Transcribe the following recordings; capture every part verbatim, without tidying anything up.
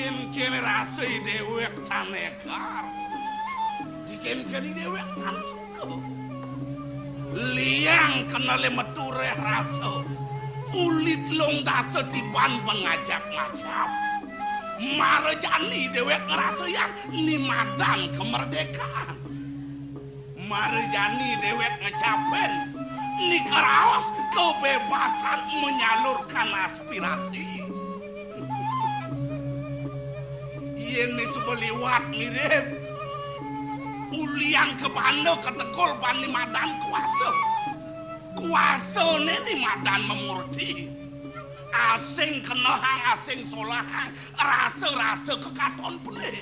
Kene rasa i dewek tan egar. Diken-ken i dewek tan suka. Liang kena le metu reh rasa. Ulit long dasa tiban mengajap-ngajap. Mara jani dewek ngerasa yang ni madan kemerdekaan. Mara jani dewek ngecapin ni keraos kebebasan menyalurkan aspirasi. Yen ni suba liwat mirip ulian kebanda ketegul bani madan kuasa. Kuasane ni madan memurti. Asing kenehang, asing solahang, rasa-rasa kekaton pelih.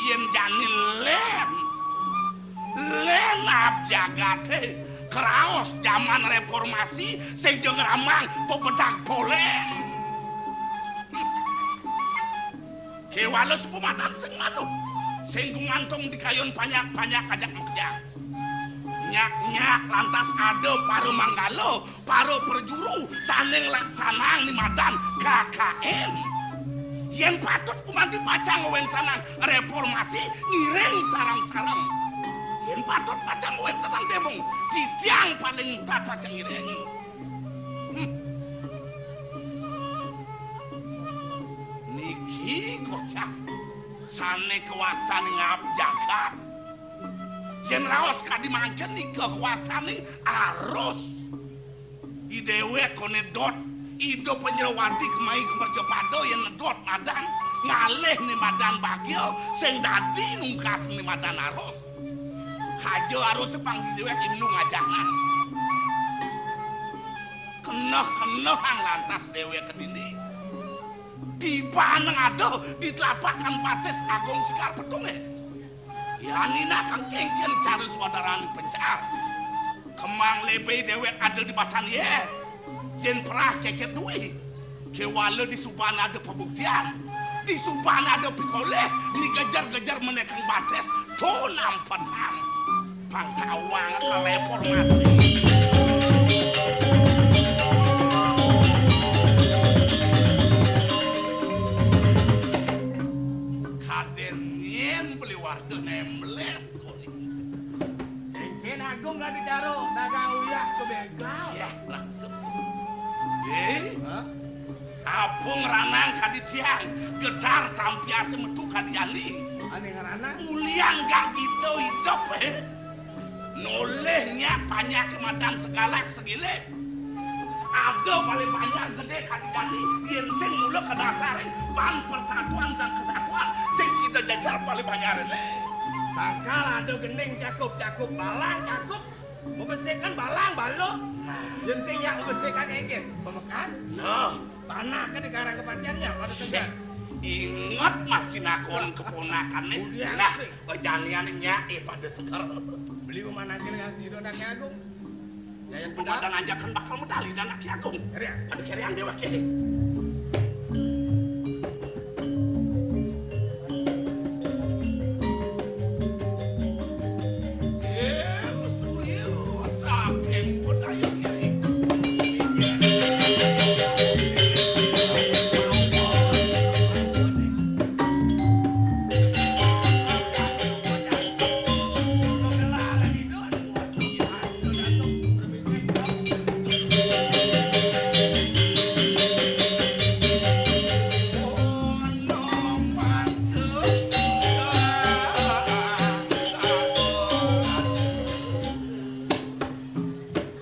Yen jani len, len ab jagate keraos jaman reformasi sing ja ngramang pebedak polem. Kewala suku madan sing manut, sing gumantung di kayun panjak-panjak ajak makejang. Nyak-nyak lantas ada para manggala, para prajuru sane nglaksanang ni madan K K N. Yen patut gumanti pacang ngwentenang reformasi ngiring sareng-sareng. Yen patut pacang ngwentenang demung, titiang paling utat pacang ngiring. Hmm. Niki kocap sane kawastaning ab jagat. Yen raos kadi mangkin nika kawastaning arus. I dewek kone dot, Ida Panjrawadi kemai ka mercapada yen nedot madan, ngalih ni madan bagia, sing dadi nungkas ni madan arus. Kaja arus pang si dewek imlu ngajangan. Keneh-kenehang lantas dewek kedini. Tibaneng ada di telapakan batis Agung Sekar Petunge. Yan nina kang kengken cara swadaraning pencar. Kemang lebe dewek ada di batan ye. Yen perah keket duwi. Kewala di suban ada pabuktian. Di suban ada pikolih, ni gejer-gejer menekeng batis, to nampetang. Pang tawang reformasi. Kaden yen beli warga nembles. Kengken Agung kadi caro dagang uyah ke begal. Yah, lah. Eh? Hah? Abung ranang kadi tiang, gedar tampiase metu kadi jani. Ane ngranang? Ulian gargita idep, eh. Nolih nyak panjake madan segalak segilik. Ada paling banyak gede kadi jani, yen sing mula kedasarin pan persatuan dan kesatuan, sing sida jejer paling banyak rene. Sangkal ada gending cakup-cakup balang, cakup. Mebesikan balang, baluk. Yen sing yak mebesikan engke, pemekas. Nah. Tanah ke dikarang kepaciannya, pada segar. Inget masih nakon keponakannya. Udah, nah, sih. Janian nyak, eh, pada segar. Beli pemanangkil ngasih dodang nyagung. Suku madan anjakan bakal medali dan anak Ki Agung. Kerian. Pada kerian dewa ke.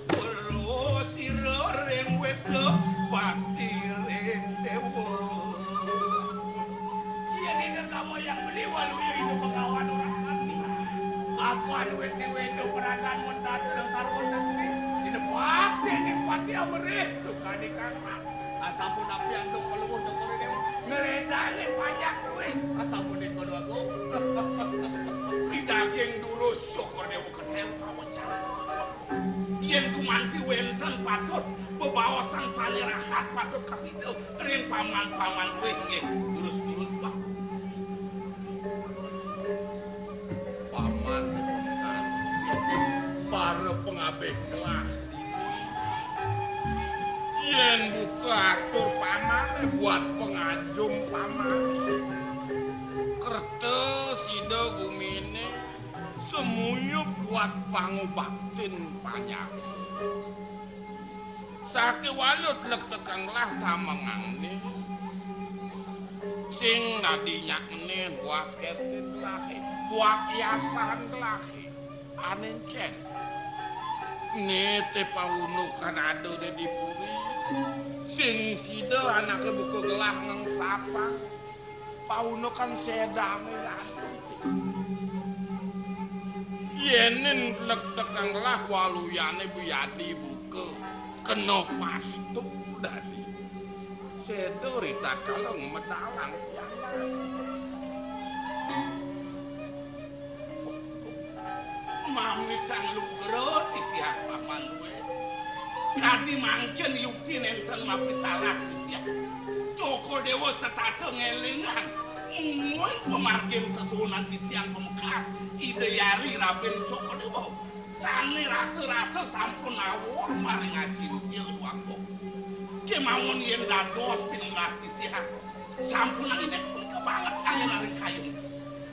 Weruh sira ring wedok bakti ring dewa. Yen ine kamu yang beli, walu ya ine bengawan orang mati. Kapan wete wedo peragan mentas dasar mentas ini? Ine pasti ning pati amerih. Sukani kang asampun api anduk peluwur cokor dewa. Ngeledangin panjak duit. Asampun ning kono agung. Pidaging durus cokor dewa ketel prawecan. Yen gumanti wenten patut bebaosan sane rahat patut kapida ring paman-paman duwe nggih durus-durus Pak. Paman pamungkas, para pengabih gelah. Yen buka atur pamane buat penganjung paman. buat pangubaktin panyakit. Sakéwala tlektekang gelah tamengangné, sing dadi nyakné buat kertin gelahé, buat iasan gelahé. Ané encén. Né té paunukan ada dé di puri. Sing sida anaké buka gelah ngengsapang. Paunukan sédané ratu. Yéning tlektekang gelah waluyané bu yadi buka. Kena pastu dadi. Séda ritatkala medalang pianak. Mamit sang lugra titiang Paman dué. Kadi mangkin yukti nénten mapisalah titiang. Cokor Déwa setata ngélingang. Mungguing pamargin sesuunan titiang pamekas Ida Yari Rabin Cokor Déwa. Sané rasa-rasa sampun nawur maring acintia duaku. Kémaon yén dados pinunas titiang. Sampunang indik punika banget anggenaning kayun.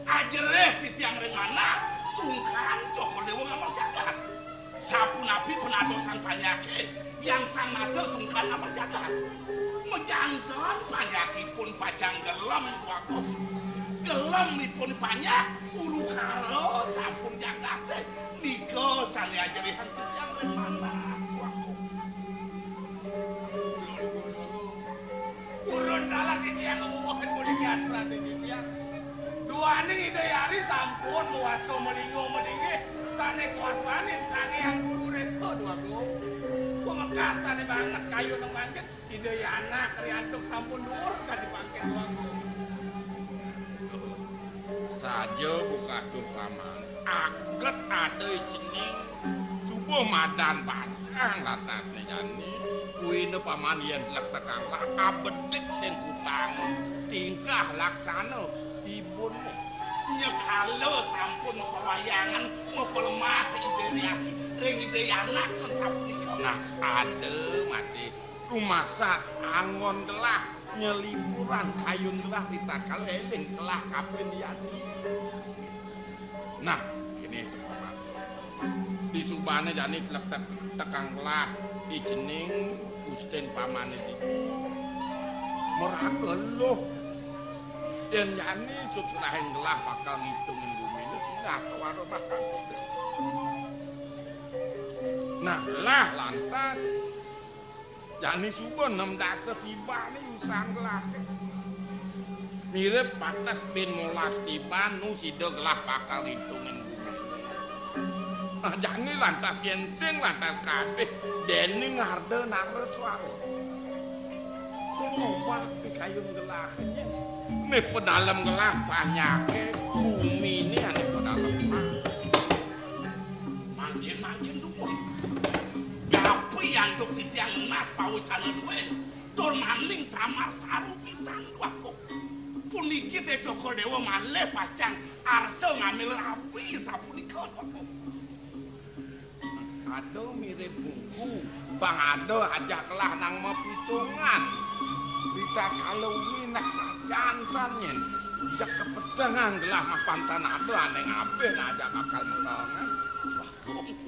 Ajerih titiang ring manah, sungkan Cokor Déwa ngamel jagat. Sapunapi penadosan panjaké, yang sang nata sungkan ngamel jagat. Majanten panjakipun pacang gelem, Déwagung. Gelemipun panjak, uru kara sampun jagaté. Nika sané ajerihan titiang ring manah, Déwagung. Purun taler titiang ngomongin puniki aturane titiang. Duaning Ida Yari sampun mawasta malingga malinggih sane kawastanin Sang Hyang Guru Reta, Déwagung. Pamekas sane banget kayun mangkin Ida Yanak riantuk sampun duur kadi pangkin, Déwagung. Saja buka tur paman. Aget ada i cening. Subuh madan pacang lantasne jani. Kuina paman yen tlektekang lah abedik sing kutang. Tingkah laksana ibun. Nyekala sampun mapawayangan, mapalemah Ida Hyang ring Ida Yanak ten sapunika. Nah, ada masih Rumasat anggon gelah nyeliburan kayun gelah ritatkala eling gelah kapin yadi. Nah, kene to paman. Disubane jani tlektek tekang gelah i cening gustin pamane ditu. Meraga eluh. Yen jani suksrahing gelah bakal ngitungin gumine sinah tawara bakal. Nah, gelah lantas jani suba nem dasa tibane usan gelahe. Mirib pates bin molas tiban nu sida gelah bakal ngitungin gumine. Nah, jani lantas yen sing lantas kabeh dening Arda Naraswara. Sing ngobah pikayun gelahne. Ne pedalem gelah panyake gumine ane pedalem. Mangkin-mangkin dumun. Gapi antuk titiang nunas pawecana duwe, tur maning samar saru pisan, Déwagung. Puniki te Cokor Déwa malih pacang arsa ngambil rabi sapunika, Déwagung. Ada mirip buku, bang ada ajak lah nang mapitungan. Ritatkala wengi nak sajan-jan yen. Jak kepetengan gelah mapan tan ada ane ngabeh nak ajak bakal mentongan. Déwagung,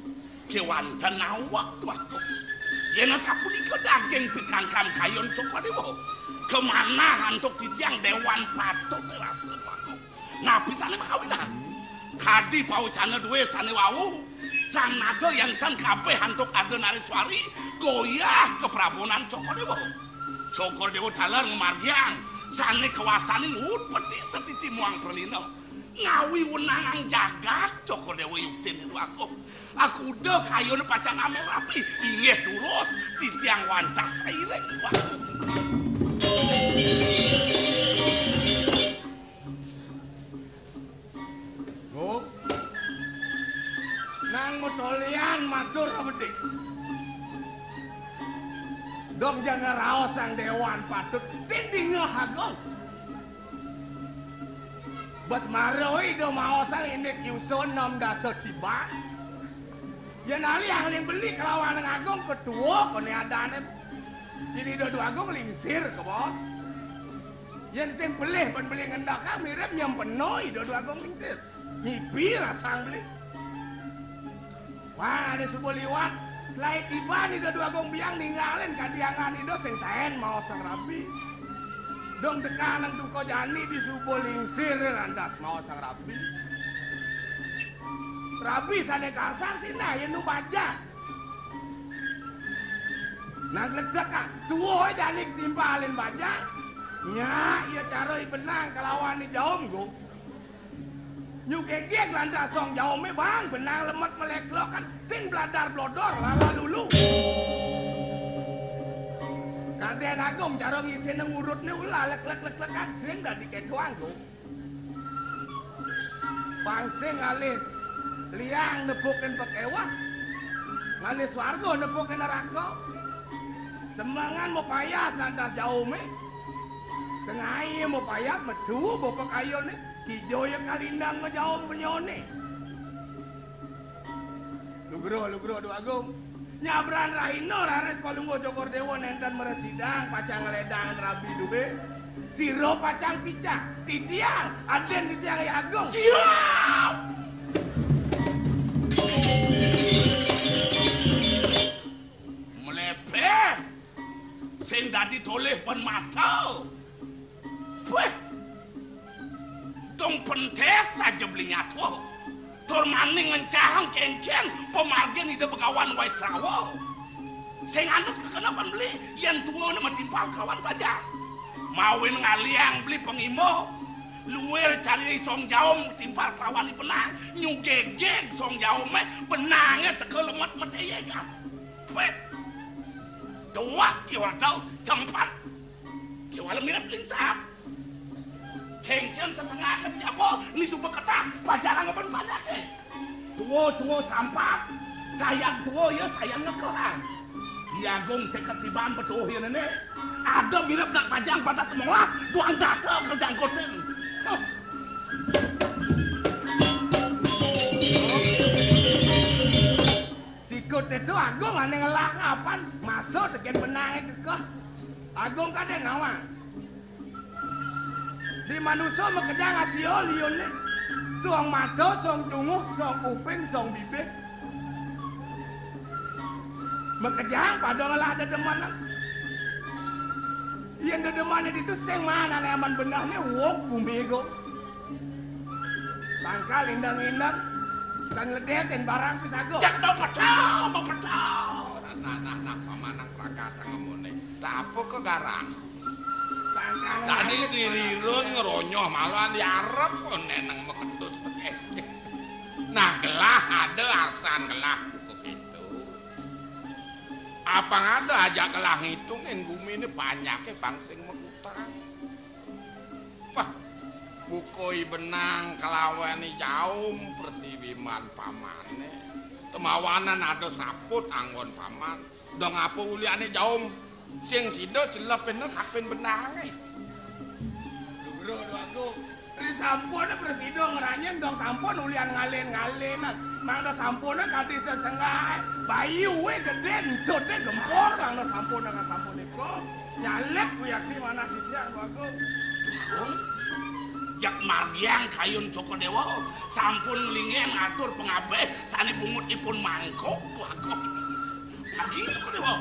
kewanten awak, Déwagung. Yen sapunika daging pikangkam kayun Cokor Déwa. Kemanah antuk titiang Dewan Patut rasa, Déwagung. Napi sane makawinan? Kadi pawecana duwe sane wau, sang nada yen tan kabeh antuk Arda Nareswari, goyah kaprabonan Cokor Déwa. Cokor Déwa taler ngamargiang, sane kawastanin utpeti setiti muang pralina. Ngawi wenangan jagat Cokor Déwa yuktin, Déwagung. Akuda kayun pacang amel rabi, inggih durus, titiang wantah sairing, Déwagung. Gung. Nang matolian matur abedik. Dong jana raos Sang Dewan Patut sing dingeh agung. Bas mara Ida maosang indik yusa enam dasa tiban. Yen alih angling beli kelawan agung ketua kene adane. Yen Ida Déwagung lingsir kebos. Yen sing pelih ban beli ngendakang mirip nyempena Ida Déwagung lingsir. Ngipi rasang beli. Wah, ada suba liwat. Selaé tiban Ida Déwa Agung Biang ninggalin kadiangan Ida sing taén maos Sang Rabi. Dong teka nang duka jani di suba lingsir lantas maos Sang Rabi. Rabi sané kasar sinah yén nu bajang. Nah, gledekan. Tua jani timpalin bajang. Nya, ia cara I Benang kalawan I Jaum, Gung. Nyugegeg lantas song jaumé, bang, Benang lemet meleklokan, sing bladar blodor, lala lulu. Kadén Agung cara ngisina ngurutné ulah lek-lek-lek-lekan, sing dadi kecoan, Gung. Bang sing ngalih liang nepukin pakéweh, ngalih swarga nepukin neraka. Semengan mapayas lantas jaumé. Tengai mapayas metu bapa kayuné. Kija ya kalindang majaum penyoné. Lugra, lugra, Déwa Agung. Nyabran rahina raris Palungguh Cokor Déwa nénten mresidang pacang ngledang rabi duwé. Sira pacang picak. Titiang, adin titiang, Hyang Agung. Siap! Mlebet sing dadi tolih pan mata. Wéh! Dong pentes saja beli nyatu. Tur mani ngencahang kéngkén pamargin Ida Begawan Waisrawa. Sing anut kekenepan beli, yén tuané matimpal kawan bajang. Mawin ngaliang beli pangima, luir cari song jaum timpal kawan I Benang, nyugegeg song jaumé, Benangé teka lemet metéyé kan. Wéh! Tuak, ya ora tau, cempat. Kéwala mirip lingsap. Kéngkén setengah ke dijaba, ni suba ketah, pajarang ban banyaké. Tua-tua sampat, sayan tua ya, sayan ngekehang. Ki Agung seket tiban petuh ya, Nenek. Ada mirip nak pajang pada semolah, duang dasa ke jangkutin. Huh. Sikut itu Agung ané ngelah kapan, masuk tekén Benangé kekeh. Agung kadén nawang. Di manusa makejang asia liunné. Song mata, song tunguh, song kuping, song bibir. Makejang pada ngelah dedemenan. Yén dedemané ditu sing maan ané aman benehné, wok gumi go. Tangkal indeng-indeng, kan ngledetin barang pisaga. Cek bapetau, bapetau. Nah, nah, nah, nah, pamanang prakata ngemone. Lah apa kok garang? Sangkane tadi alit, dirirun ngeronyoh, malahan diarep kok neneng mekendut tekeh. Nah, gelah ada arsan gelah buku gitu. Apang ada ajak gelah ngitungin gumine banyake bang sing mengutang. Wah, bukoi benang kelaweni jaum pertiwi man pamane. Temawanan ada saput anggon paman. Dong apa uliane jaum sing sida celepin kapin benange. Lugro, Dwagung. Ri sampune prasida ngranyeng dong sampun ulian ngalen-ngalenan. Mangda sampune kadi sesenggahe. Bayuwe gedhe, entute gempor, mangda sampune kasampune. Nyalip kuyakti manah sisian, Dwagung. Dwagung, jak margiang kayun Cokor Dewa, sampun nglingen atur pangabih sane bungut ipun mangkok, Dwagung. Margi Cokor Dewa.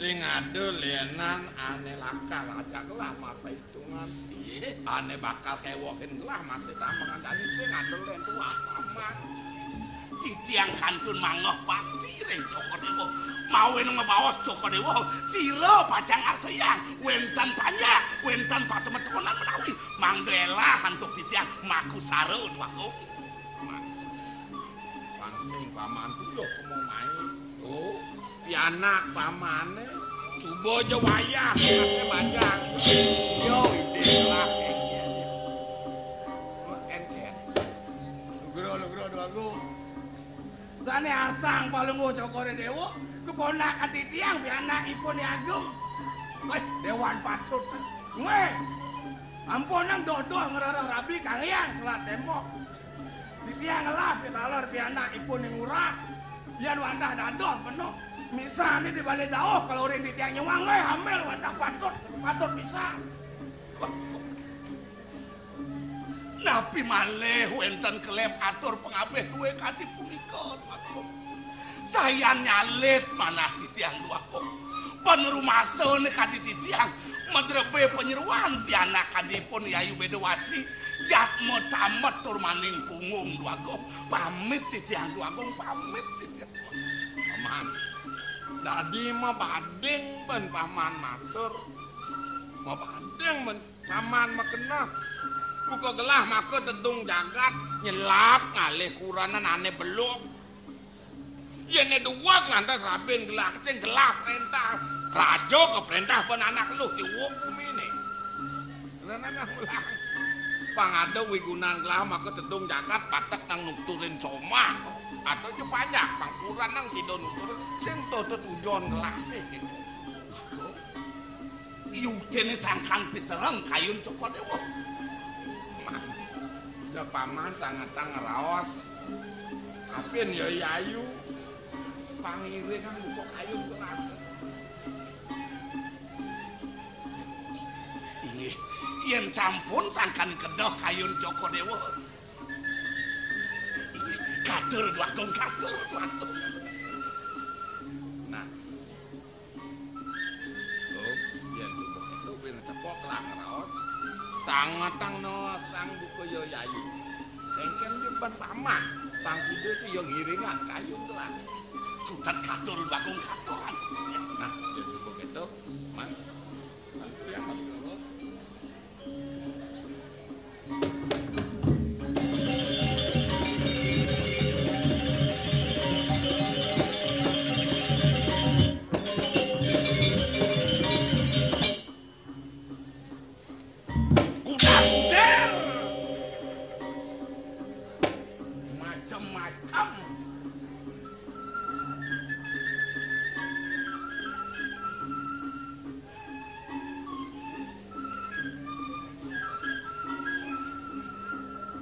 Sing ada lenan ane lakar ajak lah mata hitungan. Iye. Ane bakal kewohin lah masih tak mengandani sing ada len tuah amat. Titiang kantun mangoh pati ring Cokor Dewa. Mawen ngebaos Cokor Dewa, sira pacang arsayang, wenten panjak, wenten pasemetonan menawi. Mangda elah antuk titiang makusara, Dwagung. Pangsing paman tujuh kemo main. Oh, pianak pamane suba ja wayah anake bajang. Yo, ide lah, engken. Engken. Lugro, lugro, Dwagung. Sane arsang Palungguh Cokore Dewa, keponakan titiang pianakipun I Agung. Weh, Dewan Patut. Weh, ampunang doh-doh ngrereh rabi kang hyang selat tembok. Titiang ngelah pitaler pianakipun ing urah. Yan wantah dadoh penuh. Misane di bale dauh kalau ring titiang nyuang, weh, ambil wantah patut, patut bisa. Napi malih wénten kelep atur pangabih dué kadi punika, Dwagung? Sayan nyalit manah titiang, Dwagung. Pan rumasané kadi titiang madrebé panyeruan pianak kadipun Yayu Bedawati, jatma tamet tur maning punggung, Dwagung. Pamit titiang, Dwagung, pamit titiang. Paman, dadi mabading ben paman matur. Mabading ben paman makeneh. Buka gelah maka tedung jagat, nyelap ngalih kurenan ané belog. Yén duweg lantas rabin gelah, sing gelah préntah. Raja kapréntah ben anak luh, tiwuk guminé. Nah, nah, nah, ulang. Pang ada wigunan gelah maka tedung jagat, batek nang nuturin somah. Atau ja banyak pang kurenan sida nuturin, sing to tetujon gelah sih gitu. Yuténé sangkan pisereng kayun Cokor Déwa. Man, da paman sangetang raos. Apin ya Yayu. Pangiringan buka kayun gelah. Inggih, yén sampun sangkan kedah kayun Cokor Déwa. Inggih, katur, Dwagung, katur, katur. Nah. Oh, yén suba kéto, ben tepok lah ngraos. Sangetang no sang buka ya Yayu. Kéngkén di ban paman, sang sida tu ya ngiringan kayun lah. Cutet katur, Dwagung, katuran. Nah, yén suba kéto, Man. Man, tiang, Man. Kuda kuder. Macem-macem.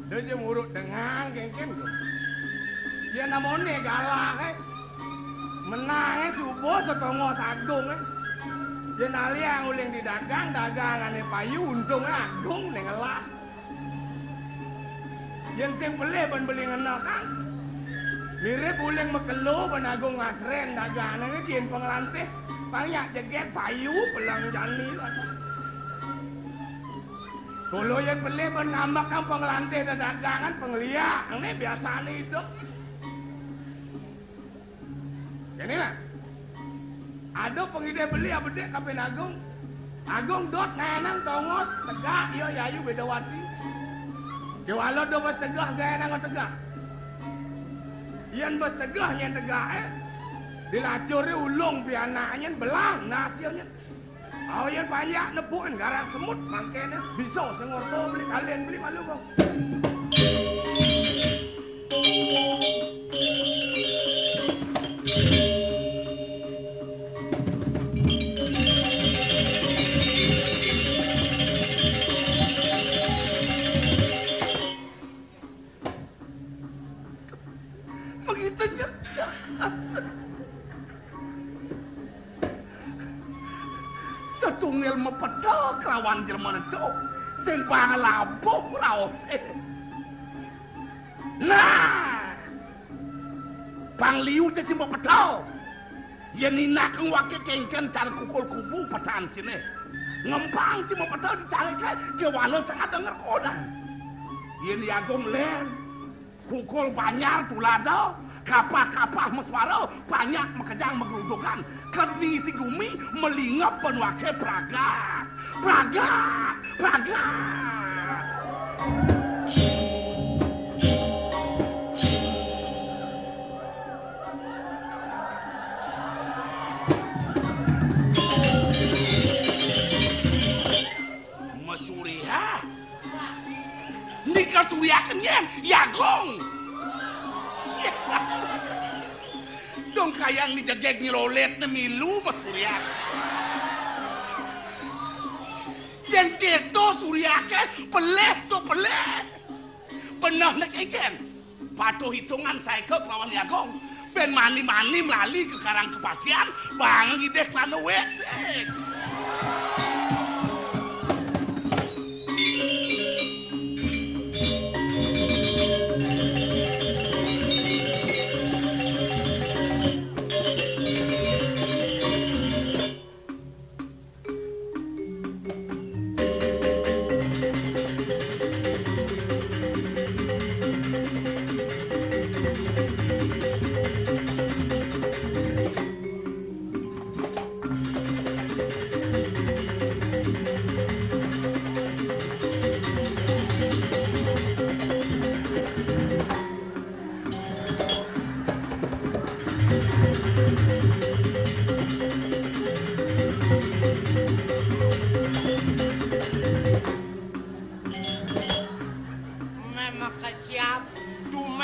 Dia je murut dengan kéngkén tu. Dia namanya galah, eh. Menangnya subuh setengah sagung, eh. Dia naliang uling di dagang, dagangannya payu, untungnya agung, dia ngelah. Yén sing pelih ban beli ngenehang. Mirip uling makelo ban agung ngasren dagangan jin panglantih. Banyak jegég payu pelang jani. Kula yén pelih ban ngambekang panglantih dedagangan pangliak, né biasané idup. Kéné lah. Ada pengidih beli abedik kapin agung. Agung dot ngaénang tongos tegak ya Yayu Bedawati. Kéwala do bes tegah gaénang tegak. Yén bes tegah nyén tegak, eh. Dilacuré ulung pianaknyen belah nasinya. Awen panjak nepukin garang semut mangkene bisa sing orta beli kalen beli malu kok. Begitu nyegas. Setunggal mepeta kelawan jelema ento sing pangalabuh raosé. Nah, pangliu té cimba peta. Yén ninakang waké kéngkén cara kukul kubu petan ciné. Ngempang cimba peta dicariké, kéwala sing ada ngerkodang. Yén Yagung lén, kukul banjar tulada, kapah-kapah meswara, panjak makejang magrudugan. Kedni si gumi melingep ban waké pragat. Pragat! Pragat! Mesuriah. Nika suriaken nyén, Yagung. Dong kayang ni jegég nyelolét né milu mesuriah. Yén kéto suriaké, pelih to pelih. Beneh né kéngkén. Patuh hitungan saéka kelawan Yagung. Bén mani-mani melali ka Karang Kepatihan, bang ngidih kelana wék sik.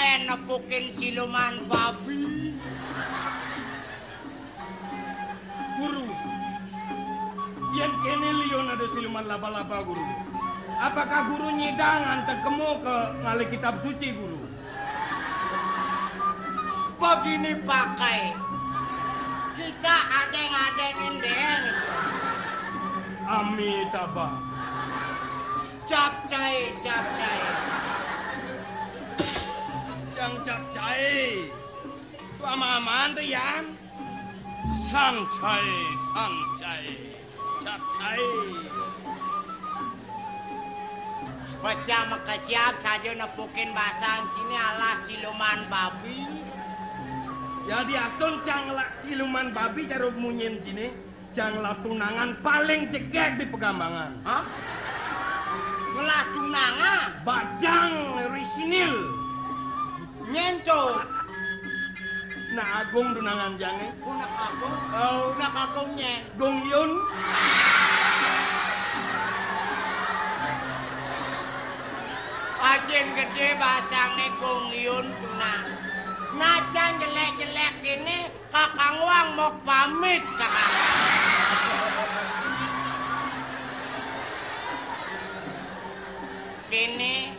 Nepukin siluman babi. Guru, yén kéné liun ada siluman laba-laba, Guru. Apakah Guru nyidang antek kemu ka ngalih kitab suci, Guru? Begini pakai. Kita adeng-adengin deh. Amitabha. Capcai, capcai. Jang capcai. Tu ama-amaan tu, Yan? Sancai, sancai. Capcai. Bocah makesiab saja nepukin basang ciné alah siluman babi. Jadi astun cang ngelak siluman babi cara munyin ciné, cang ngelak tunangan paling jegég di Pegambangan. Hah? Ngelak tunangan? Bajang risinil. Nyén to. Nak Agung tunangan cangé. Oh, Nak Agung. Oh. Nak Agung nyén. Gung Yun. Ajin gedé basangné Gung Yun tunang. Najan jelék-jelék kéné, kakang Wang mau pamit, kakang. Kéné,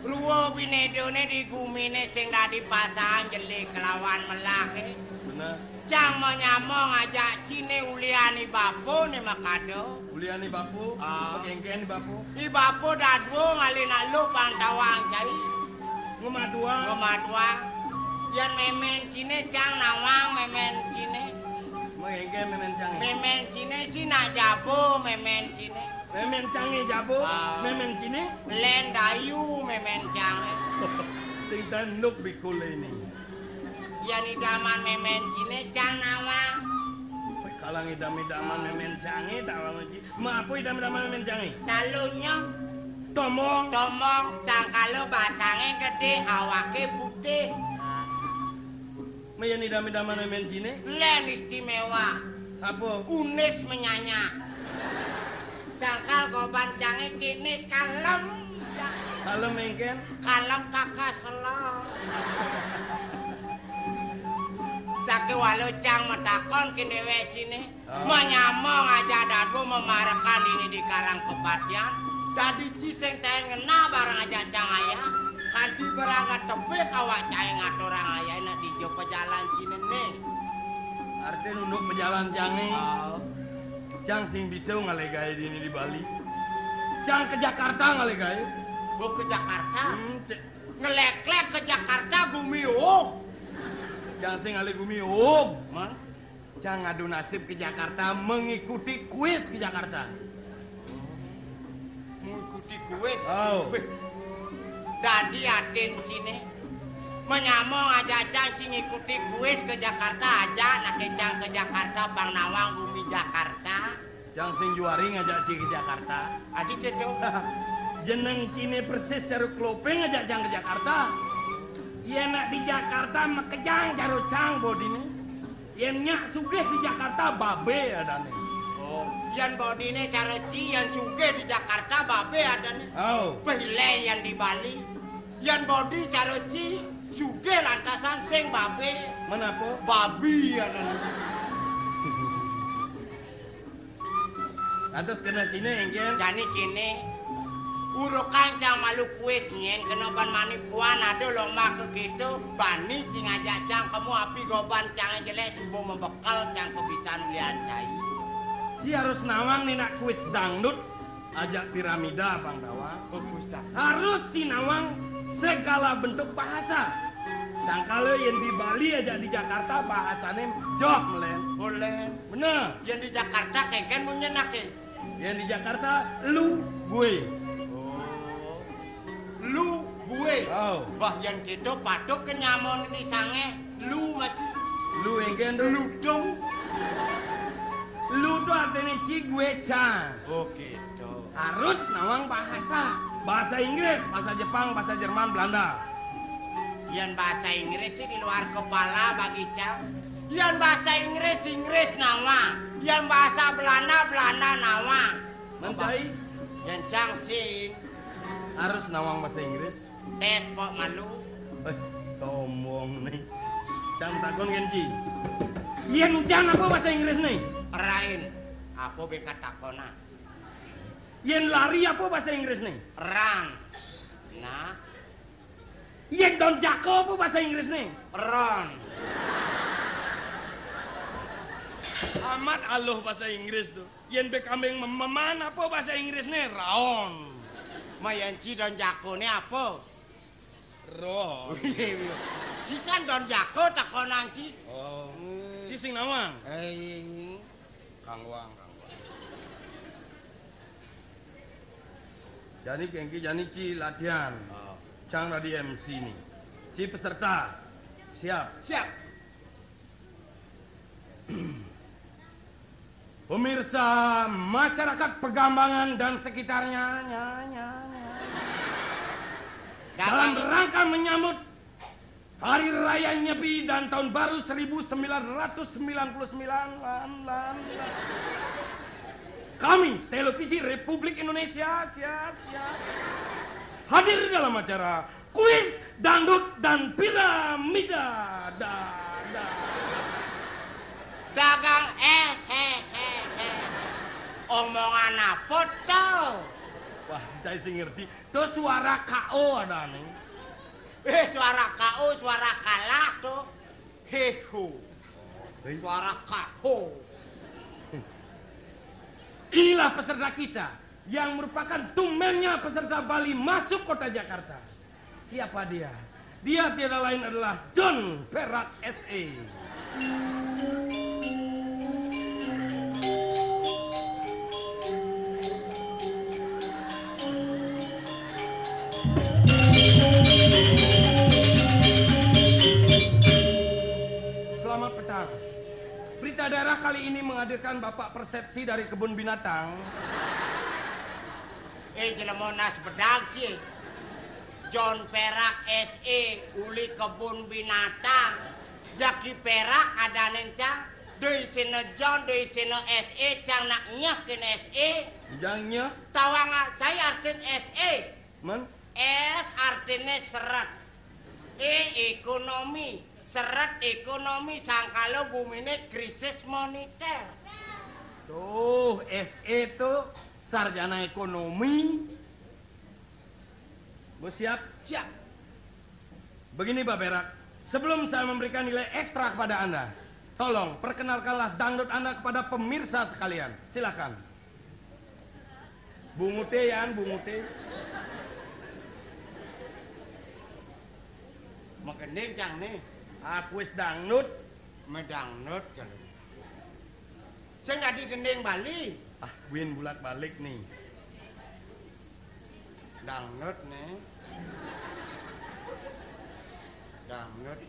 rua binédané di guminé sing dadi pasangan jelé kelawan melahé. Bener. Cang manyama ngajak ciné ulian i bapa né makada. Ulian i bapa? Ah. Makéngkén i bapa? I bapa dadua ngalih nak luh pang tawang cai. Ngemaduang. Ngemaduang. Yén mémén ciné cang nawang mémén ciné. Makéngkén mémén cangé? Mémén ciné sih nak jaba mémén ciné. Mémén cangé jaba, ah, mémén ciné? Lén dayu mémén cangé. Sing tanduk bikul ini. Yén idaman mémén ciné cang nawang. Kalang idam-idaman mémén cangé tawang ci. Ma apa idam-idaman mémén cangé? Talunnya. Tomong. Tomong, sangkala basangé gedé, awaké putih. Mén idam-idaman mémén ciné? Lén istiméwa. Apa? Unis menyanya. Sangkal goban cangé kéné kalem. Kalem éngkén? Kalem kaka selem. Sakéwala cang matakon kén déwék ciné. Oh. Manyama ngajak dadua mamarekan dini di Karang Kepatihan, dadi ci sing taén ngenah bareng ajak cang ayah, kanti bareng tebih awak cangé ngaturang ayah nak dija pajalan ciné né. Artin unduk pajalan cangé. Oh. Cang sing bisa ngalih gaé dini di Bali. Cang ka Jakarta ngalih gaé. Oh, ka Jakarta? Hmm, ce- Ngeléklék ka Jakarta gumi uug. Cang sing ngalih gumi uug. Man? Cang ngadu nasib ka Jakarta, mengikuti kuis ka Jakarta. Mengikuti kuis? Oh. Wéh. Dadi atin ciné. Manyama ngajak cang ci ngikuti kuis ka Jakarta, ajak naké cang ka Jakarta, pang nawang gumi Jakarta. Cang sing juari ngajak ci ka Jakarta. Adi kéto. Jeneng ciné persis cara kloping ngajak cang ka Jakarta. Yén nak di Jakarta makejang cara cang bodiné. Yén nyak sugih di Jakarta babé adané. Oh, yén bodiné cara ci, yén sugih di Jakarta babé adané. Oh. Béh lé yén di Bali. Yén bodi cara ci, sugih lantasan sing babé. Menapa? Babi adané. Lantas kena ciné éngkén? Jani kéné, urukan cang malu kuis nyén kena ban mani puan ada lomba ka kéto, bani ci ngajak cang kemu api goban cangé jelék suba mabekel cang kabisan ulian cai. Ci harus nawang né nak kuis dangdut, ajak piramida pang tawang. Oh, kuis dangdut. Harus ci nawang segala bentuk bahasa. Sangkala yén di Bali ajak di Jakarta bahasané joh melén. Oh, lén. Bener. Yén di Jakarta kéngkén munyin naké? Yén di Jakarta, lu, gue. Oh. Lu, gue. Oh. Bah, yén kéto patut ké nyamané di sangéh. Lu masih. Lu éngkén to? Ludung. Lu to artiné ci, gue cang. Oh, kéto. Harus nawang bahasa. Bahasa Inggris, bahasa Jepang, bahasa Jerman, Belanda. Yén bahasa Inggris sih di luar kepala bagi cang. Yén bahasa Inggris, Inggris nawang. Yén bahasa Belanda, Belanda nawang. Mén cai? Yén cang sing. Harus nawang bahasa Inggris. Tes pok malu. Eh, sombong né. Cang takon kén, Ci. Yén ujan apa bahasa Inggrisné? Rain. Apa bé katakonan? Yén lari apa bahasa Inggrisné? Run. Nah. Yén don jako apa bahasa Inggrisné? Ron. Amat aluh bahasa Inggris to. Yén bé kambing mememan apa bahasa Inggrisné? Raon. Mayan Ci don jakoné apa? Ron. Ci kan don jako takonan Ci. Oh. Hmm. Ci sing nawang. Eh, kanggoang, kanggoang. Jani kéngkén, jani Ci latihan. Oh. Cang dadi M C né. Ci peserta. Siap. Siap. Pemirsa, masyarakat Pegambangan dan sekitarnya, nya, nya, nya. Dalam rangka menyambut Hari Raya Nyepi dan Tahun Baru seribu sembilan ratus sembilan puluh sembilan, lan, lan, lan. Kami, Televisi Republik Indonesia, sia, sia, sia, hadir dalam acara kuis dangdut dan piramida. Da, da. Dagang es, es, es, es. Omongan apa to? Wah, saya sing ngerti. To suara K O adané. Eh, suara K O, suara kalah to. Heho. Suara K O. Inilah peserta kita yang merupakan tumbennya peserta Bali masuk kota Jakarta. Siapa dia? Dia tiada lain adalah John Perak S E. Selamat petang. Berita daerah kali ini menghadirkan Bapak Persepsi dari kebun binatang. Eh, jelema nas bedag, Ci. John Perak S E uli kebun binatang. Jaki Perak adané, Cang. Doi sina John, doi sina S E, Cang, nak nyeh kén S E. Jang nyeh. Tawang, ah, cai artin S E. Men? S artiné seret. E, ékonomi. Seret ékonomi, sangkala guminé krisis monéter. Tuh, S E tuh sarjana ekonomi. Bos siap? Siap. Begini, Pak Perak, sebelum saya memberikan nilai ekstra kepada Anda, tolong perkenalkanlah dangdut Anda kepada pemirsa sekalian. Silakan. Bunguté, Yan, bunguté. Magending, Cang, né. Aku wis dangdut. Medangdut kalau. Sing dadi gending Bali. Ah, buin bulak-balik né. Dangdut né. Dangdut.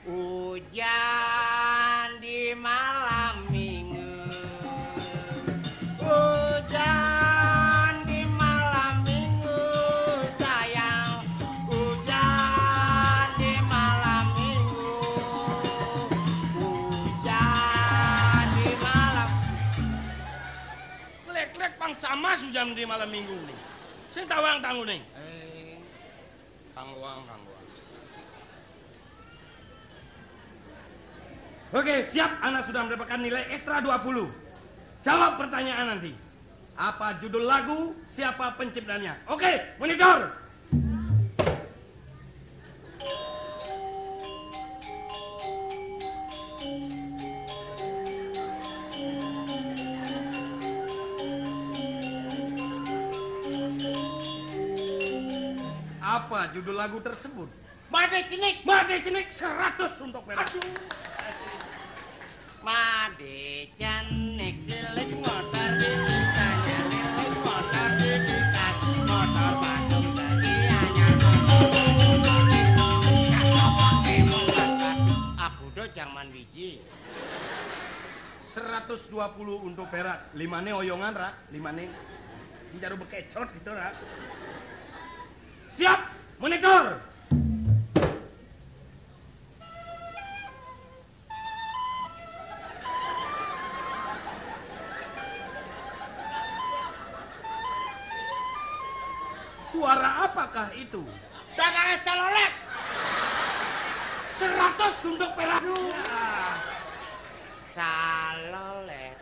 Hujan di malam minggu. Hujan di malam minggu, sayang. Hujan di malam minggu. Hujan di malam. Lek-lek pang sama hujan di malam minggu né. Sing tawang tanguné. Eh, tangguang, tangguang. Oke, siap. Anda sudah mendapatkan nilai ekstra dua puluh. Jawab pertanyaan nanti. Apa judul lagu? Siapa penciptanya? Oke, monitor. Apa judul lagu tersebut? Madé Cenik. Madé Cenik, seratus untuk Perak. Aduh. Madé Cenik, lilit motor di kitanya, lilit motor di kita, motor Bandung tadi anyar, motor Bandung tadi anyar, motor Bandung tadi anyar. Aku do jangan biji. Seratus dua puluh untuk Perak. Limané oyongan, Ra. Limané. Sing jaru bekecot gitu, Ra. Siap, monitor. Suara apakah itu? Dagang es telolet. Seratus sunduk perak. Ya. Talolet,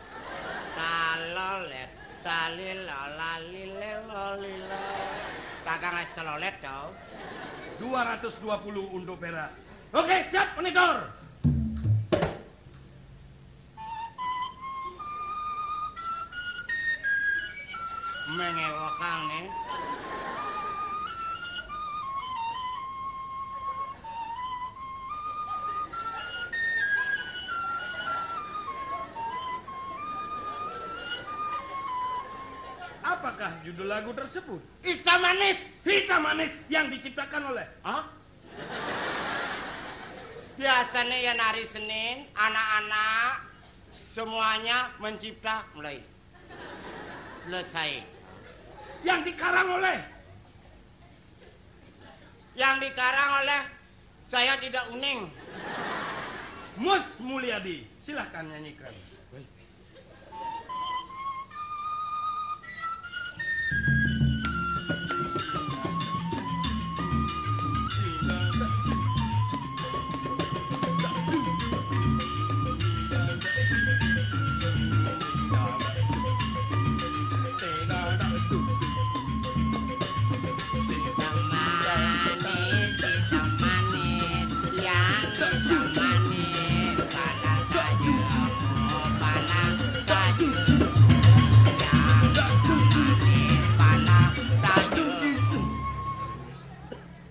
talolet, talilo, lalile, lolilo. Dagang es telolet, dong. Dua ratus dua puluh untuk perak. Oke, siap, monitor. Mengewokan nih. Apakah judul lagu tersebut? Hitam manis. Hitam manis yang diciptakan oleh. Hah? Biasanya ya hari Senin, anak-anak semuanya mencipta mulai selesai. Yang dikarang oleh. Yang dikarang oleh saya tidak uning. Mus Mulyadi, silahkan nyanyikan.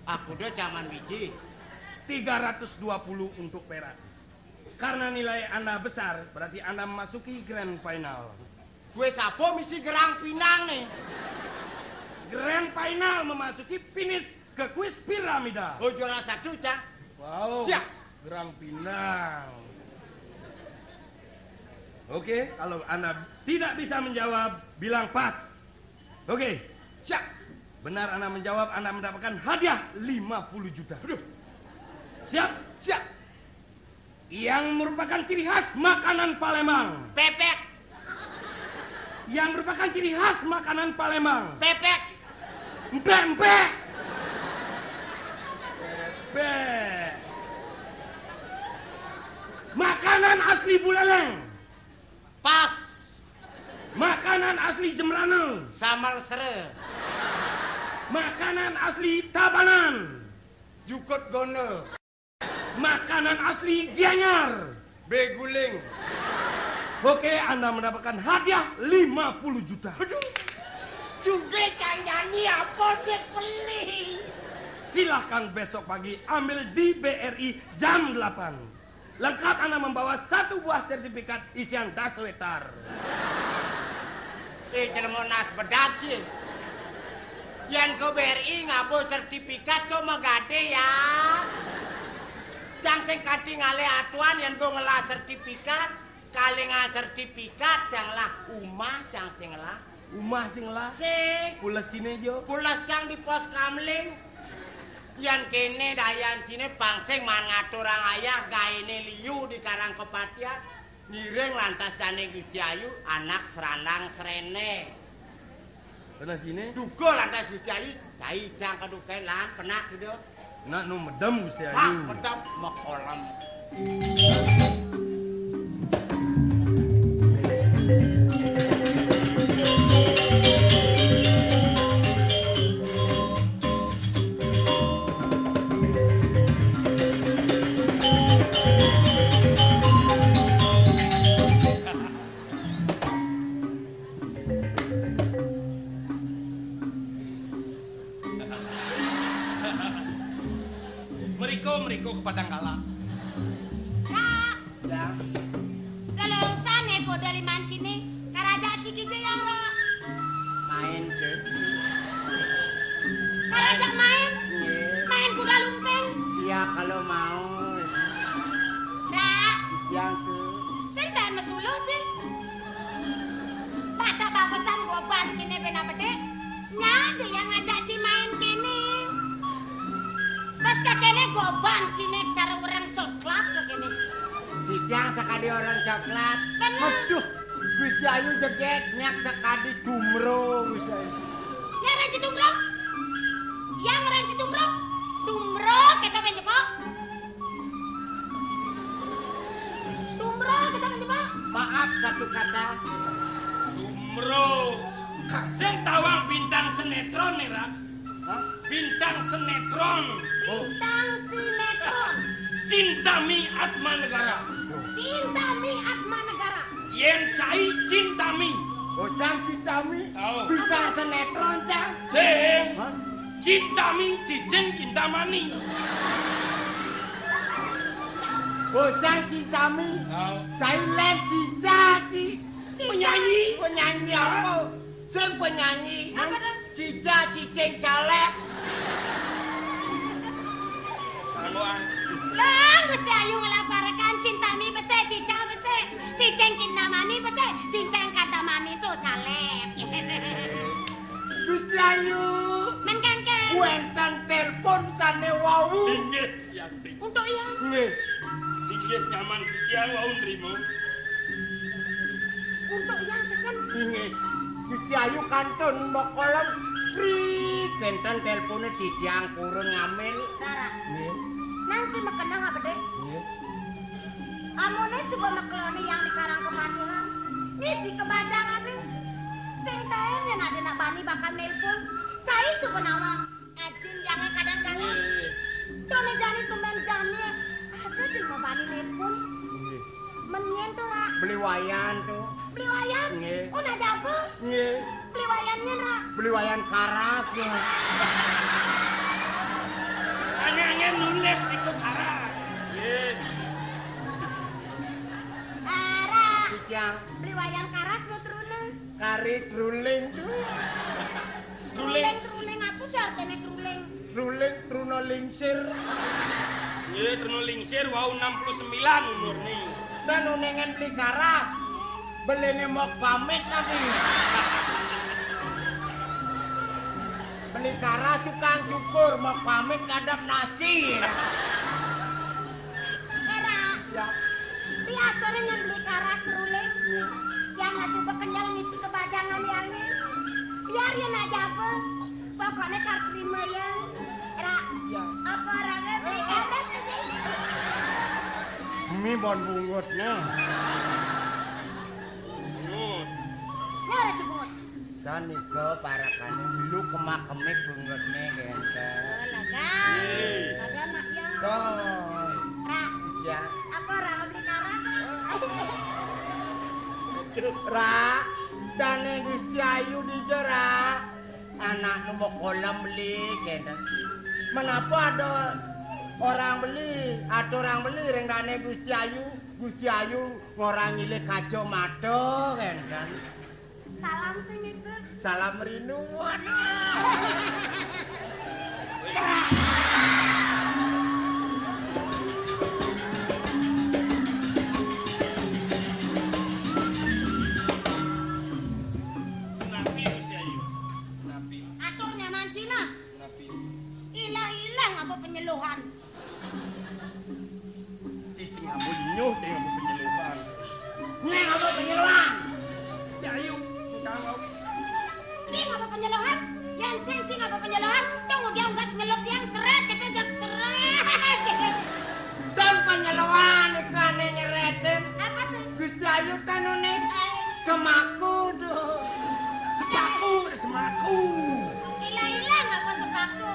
Aku do caman biji. Tiga ratus dua puluh untuk perak. Karena nilai Anda besar, berarti Anda memasuki grand final. Gue sapa misi gerang pinang nih? Grand final memasuki finish ke kuis piramida. Oh, juara satu, Cang. Wow. Siap. Gerang pinang. Oke, kalau Anda tidak bisa menjawab, bilang pas. Oke. Siap. Benar Anda menjawab, Anda mendapatkan hadiah lima puluh juta. Aduh. Siap? Siap. Yang merupakan ciri khas makanan Palembang. Pepek. Yang merupakan ciri khas makanan Palembang. Pepek. Empek-empek. Pepek. Makanan asli Buleleng. Pas. Makanan asli Jembrana. Samar sere. Makanan asli Tabanan. Jukut gono. Makanan asli Gianyar. Beguling. Oke, Anda mendapatkan hadiah lima puluh juta. Aduh. Suge kang nyanyi apa dek beli? Silahkan besok pagi ambil di B R I jam delapan. Lengkap Anda membawa satu buah sertifikat isian daswetar. Eh, jelema nas bedak sih. Yan ke B R I ngabo sertifikat to megade ya. Cang sing kanti ngalih atuan yan bo ngelah sertifikat, kalingan sertifikat cang lah umah cang sing ngelah. Umah sing ngelah. Sing. Pules cine jo. Pules cang di pos kamling. Yan kene dayan cine pangsing man ngaturang ayah gaene liu di Karang Kepatian. Ngiring lantas dane Gusti Ayu anak serandang srene. Bener cine? Duga lantas Gusti Ayu cai cang kedukain lan penak gitu. Nak nu medem Gusti Ayu. Hah, medem mekolem. Meriko, meriko ke Padang Kala. Ra. Ya. Lelongsan ya kode liman cine. Karaja ciki je yang ra. Main ke. Karaja main. Iya. Main kuda lumping. Iya kalau mau. Ra. Yang ke. Sing dan mesuluh cing. Pada bagusan goban cine bena bedik. Nya aja yang ngajak ci main kene. Pas ke kene goban cine cara orang coklat ke kene. Titiang sakadi orang coklat. Bener. Aduh, Gusti Ayu jeget nyak sakadi dumro Gusti Ayu. Ya Raji Dumro. Sinetron. Bintang sinetron. Cintami Atma Negara. Cintami Atma Negara. Yén cai Cintami. Oh, cang Cintami. Oh. Bintang sinetron, cang. Sing. Hah? Cintami Cicing Kintamani. Oh, cang Cintami. Oh. Cai lén Cica, Ci. Penyanyi. Penyanyi apa? Sing penyanyi. Apa tuh? Cica Cicing Calep. Lah, Gusti Ayu ngelaporakan Cintami besik, Cica besik, Cicing Kintamani besik, Cincang Kantamani to calep. Gusti Ayu. Men kan, kan? Wénten telepon sané wau. Inggih, Yanti. Untuk yang Nggih. Inggih, nyaman titiang wau nrima. Untuk yang seken. Inggih. Gusti Ayu kantun makolem. Prit, wénten teleponé titiang purun ngambil. Rara. Nggih. Nang si makeneh apa, Dek? Nggih. Amoné suba makeloni yang di Karang Kepatihan. Ngisi kebajangané. Sing taén yén ada nak bani bakal nelpon. Cai suba nawang. Ajin yangé kadang galang. Nggih. Doné jani tumbén jani. Ada jin mabani nelpon. Nggih. Men nyén to, Ra? Beli Wayan to. Beli Wayan? Nggih. Oh, nak jaba? Nggih. Beli Wayan nyén, Ra? Beli Wayan Karas. Angé-angé nulis iku Karas. Nggih. Ah, Ra. Iki. Beli Wayan Karas lo truna. Kari truling. Truling. Truling, truling, apa sih artinya truling? Truling, truna lingsir. Iya, truna lingsir, wau enam puluh sembilan umurnya. Dan unengan beli karas. Belinya mau pamit nanti. Beli karas tukang cukur, mau pamit kadap nasi. Era. Ya. Biasanya nyembeli karas teruling. Iya. Yang nggak suka kenyal ngisi kebajangan yang ini. Biar ya nak jaba. Pokoknya kar terima ya. Era. Ya. Apa orangnya beli karas aja? Ini bon bungut nih. Bungut. Nyara cebut. Kan nika parakané milu kemak-kemik bungetné kénten. Oh, lega. Iya. Lega, Mak, ya. Toh. Ra. Ya. Apa, Ra, beli karas? Ra, dané Gusti Ayu dija, Ra. Anakmu mau kolam beli, kénten. Menapa ada orang beli, ada orang beli ring dané Gusti Ayu. Gusti Ayu ngorang nyilih kacamata, kénten. Salam sing nitip. Salam rindu. Waduh. Napi, Gusti Ayu? Napi? Atur nyaman Cina. Napi? Ilah-ilah ngaba penyeluhan. Ci sing ngaba nyuh, ci ngaba penyeluhan. Neng ngaba penyeluhan. Ci Ayu, tukang laut. Ci ngaba penyeluhan. Yén sing ci ngaba penyeluhan, tunggu dia unggas ngelup dia seret, kita jak seret. Dan penyeluhan iku ané nyeretin. Apa tuh? Gusti Ayu tanune. Ayo. Semaku tuh. Sepaku, semaku. Ilah-ilah ngaba sepaku.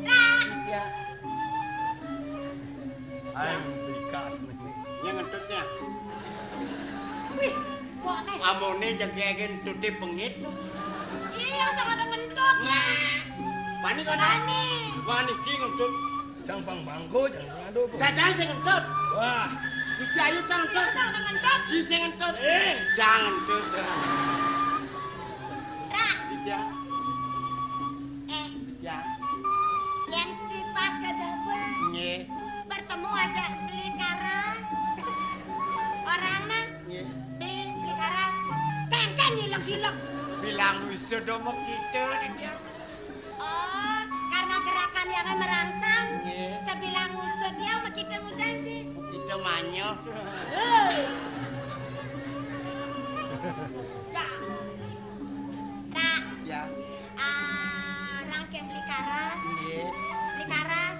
Ra. Iya. Ayo, beli karas nih. Nyén ngentutnya. Wih, kok nih? Amoné jegegin tuti pengit. Iya, sama ada ngentut. Wah, bani kok nih? Bani. Wah, niki ngentut. Jang bang bangko, jang ngado. Sajan sing ngentut. Wah. Gusti Ayu tang ngentut. Iya, sama ada ngentut. Si sing ngentut. Sing. Jang ngentut. Ra. Iya. Eh. Ya. Yén ci pas ka jaba. Nggih. Bertemu aja beli karas. Orangnya Nggih. Beli, beli karas. Kéngkén ngileng-ngileng. Bilang wisuda mah kita dia. Oh, karena gerakan yang merangsang, Nggih. Sebilang ngusut dia sama kita ngujanji. Kita manyuh. Hei. Dah. Ra. Ya. Ah, rangkeng beli karas. Nggih. Beli karas.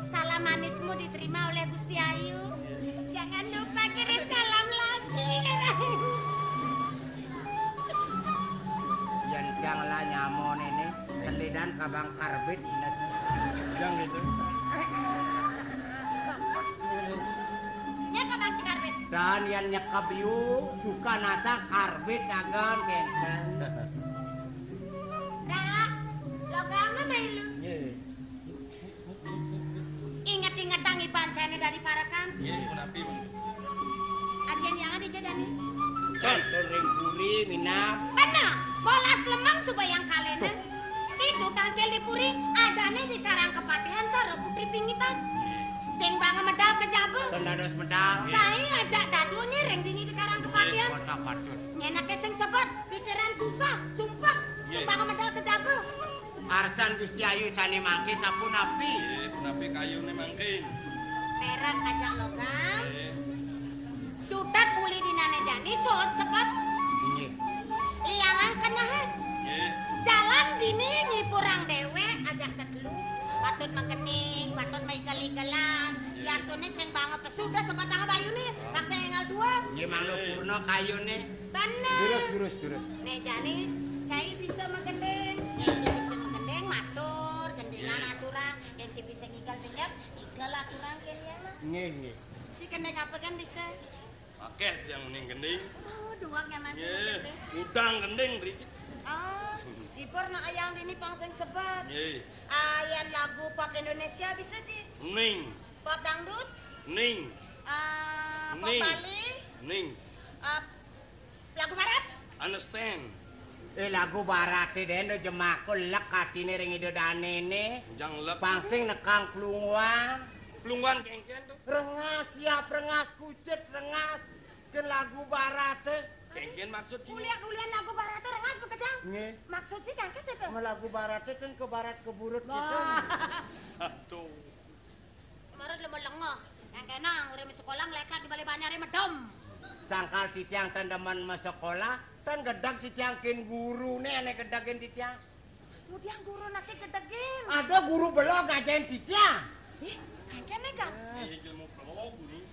Salam manismu diterima oleh Gusti Ayu. Jangan lupa kirim salam lagi. Yén cang lah nyamon ini, selidan kabang karbit, Ines. Yang gitu. Nyekep, Bang, si karbit. Dan yang nyekep yu, suka nasa karbit dagang kenten. Rak, lo gama main lu. Iya. Inget-ingetang iban cene dari parekan. Iya, punapi, Bang. Ajen yang ada jadani. Kan, ring puri, minam. Bener, bolas lemeng suba yang kalena. Itu tangkil di puri, adane di Karang Kepatihan cara putri pingitan. Sing banga medal ke jaba. Ten dados medal. Saya ajak dadua ngiring dini di Karang Kepatihan. Iya, patut. Nyenake sing sebet, pikiran susah, sumpek. Sing banga medal ke jaba. Arsan Gusti Ayu sane mangke sapunapi? Nggih, punapi kayune mangkin? Perak ajak logam. Nggih. Cutet uli dinane jani sot sepet. Nggih. Liangan kenyahe. Nggih. Jalan dini nyipurang dewek ajak tetelu. Patut makening, patut maigel-igelan. Nggih. Yastune sing banga pesu dah sebatang bayune, bangsa enggal dua. Nggih, mangda purna kayune. Bener. Durus, durus, durus. Nek jani cai bisa magending. Yen ci bisa magending, matur, gendingan aturang. Yen ci bisa ngigel denyep, igel aturang kene ya, Mak. Nggih, nggih. Ci kending apa kan bisa? Akeh yang mending gending. Oh, duwak nyaman sih. Nggih, gending. Udang gending mriki. Oh, ipur nak ayang dini pang sing sebet. Nggih. Ah, yen lagu pop Indonesia bisa, Ci? Ning. Pop dangdut? Ning. Ah, pop Ning. Bali? Ning. Ah, lagu barat? Understand. Eh, lagu barate dene jemakul lek atine ring ida danene. Jang lek. Pang sing nekang plunguan. Plunguan kengken to? Rengas, siap rengas, kucit rengas. Ken lagu barate. Kengken maksud ci. Ulian-ulian lagu barate rengas bekedang. Nggih. Maksud ci kangkes itu. Nge lagu barate ten ke barat ke burut gitu. Wah. Aduh. Kemarin lemo lengo. Yang kena ngure sekolah ngelekat di balai banjar medem. Sangkal titiang ten demen ma sekolah, ten gedeg titiang ken gurune ane gedegin titiang. Mudian guru nake gedegin. Ada guru belo ngajain titiang. Ih, kangkene kan? Eh, ilmu belog nih.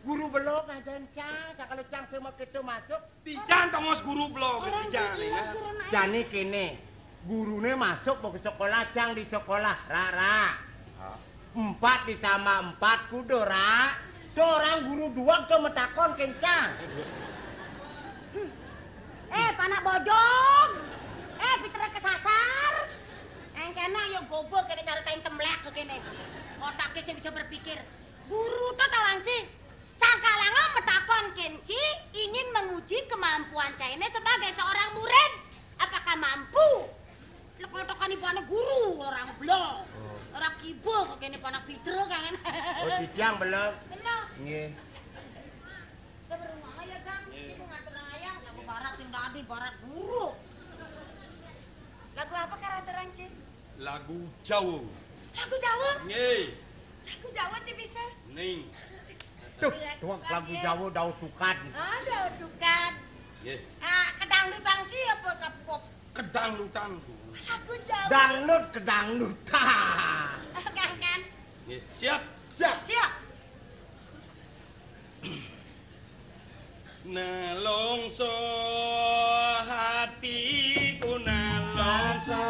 Guru belo ngajain cang, sakala cang sing maketo masuk. Titiang tongos guru belo, orang titiang guru nih, nah. Guru naik. Jani kene, gurune masuk mau ke sekolah, cang di sekolah, ra, ra. Empat ditambah empat kudu, ra. Tuh orang guru dua tuh metakon kencang. Eh, panak bojong. Eh, Peter kesasar. Engkena yo gobo kene cara tain temlek kene. Otaknya sih bisa berpikir. Guru tuh tawang sih. Sangkalanga metakon kenci ingin menguji kemampuan China sebagai seorang murid. Apakah mampu? Lek kotokan ibane guru, orang belo. Orang kibo kok kene panak pidro kangen. Oh, titiang belum. Belum. Nggih. Udah berumah ya, Gang. Nggih. Sibuk ngatur ayah, lagu barat sing dadi, barat guru. Lagu apa karantarang, Ci? Lagu Jawa. Lagu Jawa? Nggih. Lagu Jawa, Ci, bisa? Ning. Tuh, tuh, lagu Jawa dau tukan. Ah, dau tukan. Nggih. Ah, kedangdutan, Ci, apa ke pop? Kedangdutan. Lagu Jawa. Dangdut kedangdutan. Kan, kan? Nggih, siap. Siap. Siap. Nelongso hatiku nelongso.